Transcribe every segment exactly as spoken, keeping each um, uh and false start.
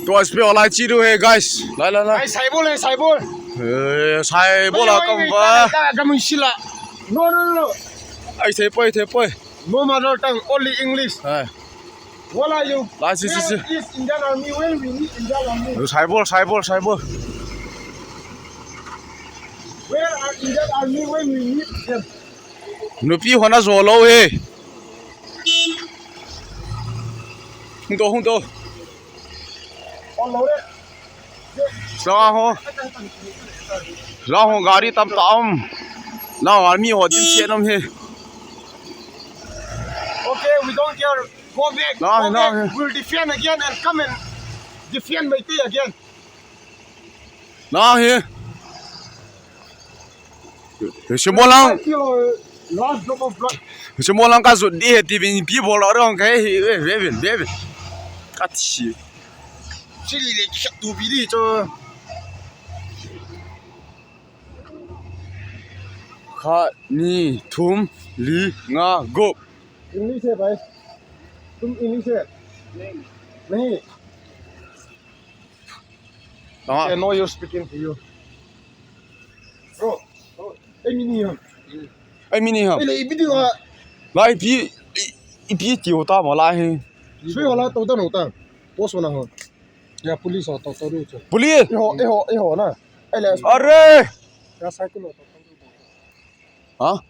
Tua speed lai chi du he, guys. Lai, lai, lai. Ai, saibol, ai, saibol. Eh, saibol a kam va. Ka, ka, ka mun sila. No, no, no, no. Ai, thei poi, thei poi. No mother tongue, only English. Ai. Where are you? Lai, si, si, si. Where is Indian Army? When we need Indian Army? Saibol, saibol, saibol. Where are Indian Army when we need them? Nupi hon ajo lou he. Hung to, hung to. Lang ho. Lang ho gari tam tam. Lang ho mi ho din che nam he. Okay, we don't care. Go back. Lang he, lang he. We'll defend again and come and defend Meitei again. Lang he. Shimbo lang. Last drop of blood. Shimbo lang ka jut di he ti bin pi bol ro ka he ve ve ve ve. Ka thi. Chili le khat tu bi di cho. Khat, ni, thum, li, nga, gup. English hai bhai. Tum English hai? Nahi. Nahi. They know you speaking to you. Bro, bro, ei mi ni ham. Ei mi ni ham. Ei le ipi ti la. La ipi, i, ipi ti ho ta ma la he. Sui ho la to ta no ta. Post ho na ho. Ya police ho to to ru cho. Police. Ei ho, ei ho, ei ho na. Ei le. Are. Ya cycle ho to to ru. Ha?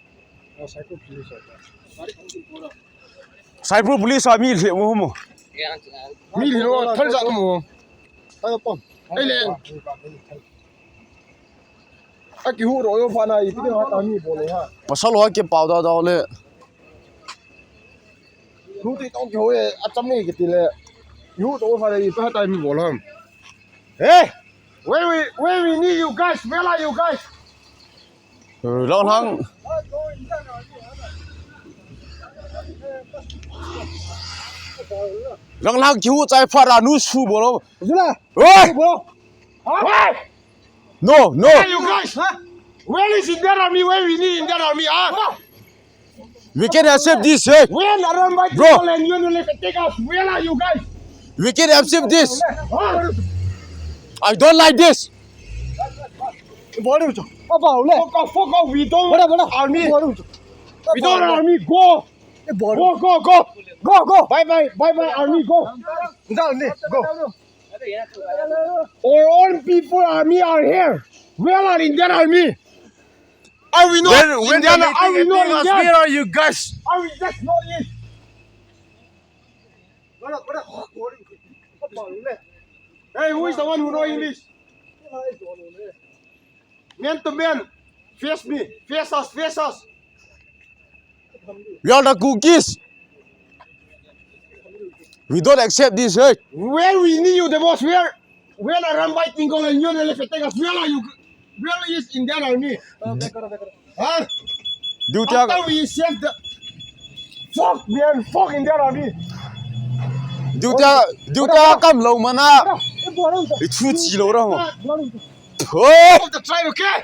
Saipur police a mi lheh mo mo. Mi lheh lo, thal jat mo. Thal pom. Ei le. A kihu ro yo pha na ipi ding ha ta mi bol le ha. Pasal ho a kipao da da le. Hu ti tong kihu e, a cham ni kiti le. Kihu to pha le ipi ha ta mi bol ham. Hey! Where we, where we need you guys? Where are you guys? Ranglhang. Ranglhang kihu chai phat a nu su bol lo. Zula. Oi! Bol lo. Oi! No, no. Where are you guys? Huh? Where is Indian Army? Where we need Indian Army? Huh? We can accept this, eh? When Arambai Bro. People and U N L F attack us, where are you guys? We can accept this. Huh? I don't like this. Fuck off, fuck off, we don't want army. We don't want army. Go. Go, go, go. Go, go. Bye, bye, bye, bye, army, go. Go. Our own people, army are here. Where are Indian army? Are we not Indian? Are we not Indian? Where are you guys? Are we just not in? Hey, who is the one who know English? Man to man. Face me. Face us. Face us. We are the Kukis. We don't accept this, eh? Where we need you the most? Where? Where Arambai Tenggol and U N L F attack us? Where are you? Where is Indian army? Huh? Duty a After we save the fuck, man, fuck Indian army. Duty a, duty a kam lou mana. I thu chi lou ra ho. Oi! Of the tribe, okay?